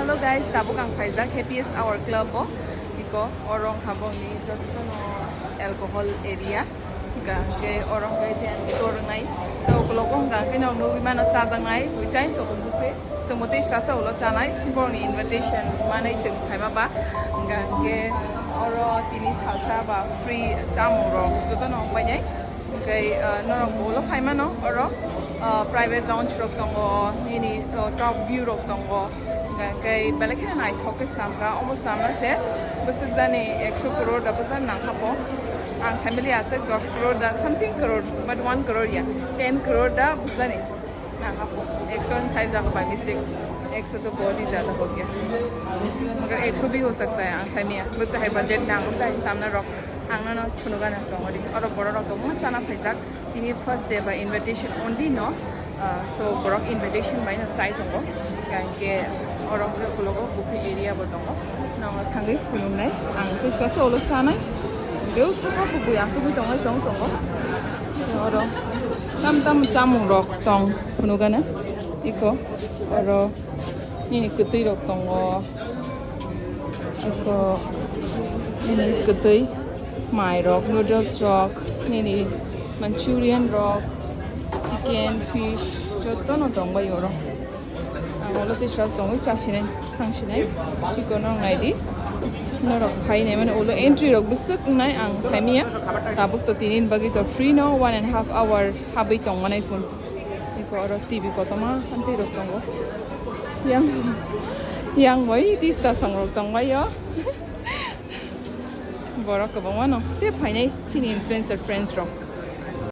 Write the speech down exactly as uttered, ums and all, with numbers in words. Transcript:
Hello guys, tabuk ang phaijak Happiest Hour Club o. Iko oro wngkha bongni jotono alcohol area. Hingka hingke oro hingke dance floor wngnai. To ukulok o hingka hingke nog nugui mano chajaknai, buichai to bufe. Chwng bo tei srasa ulo chanai, borokni invitation manai chwng phaima ba. Hingka hingke oro tini salsa ba free chamung rok jotono wngpainai. Hingke, ah, norok bo ulo phaimano oro, ah, private lounge rok tongo, nini, ah, top view rok tongo. Hingke belai kheno naithok khe swnamkha, omo swnamna se bwswk jani ekso crore da bwsa nangkha po. Ang saimali aswk dos crore da something crore, but one crore ya, ten crore da bwsani nangkha po. Ekso ni side jaga by mistake, ekso to bahut hi jada ho gaya. Magar ekso bhi ho sakta hai, ang saimaya, but hai budget nang, tai swnamna rok ang nono phunukgana tongori. Oro borok rok tongma chana phaijak. Tini first day ba invitation only no, ah, so borok invitation bai no chai tongo, hingke oro hingke ukulok o buffet area bo tongo, nongo thangwi phunuknai, ang kisa se ulo chanai, beu saka kubui asugwi tongwi tong tongo, oro tam tam chamung rok tong phunukgana iko oro. Nini kwtwi rok tongo. Eko nini kwtwi mai rok, noodles rok, nini Manchurian rok, chicken, fish, jotono tongbai oro. Ang ulo tisa tongwi chasinai, khangsinai. Eko no naidi. Norok phainai mani ulo entry rok bwswk wngnai ang saimaya. Tabuk to tini bagwi to free no, one and half hour habwi tongmanai phun. Eko oro T V kotorma hamtwi rok tongo. Yang, yang bai tista song rok tongbai o. Borok kwbangma no te phainai chini influencer friends rok.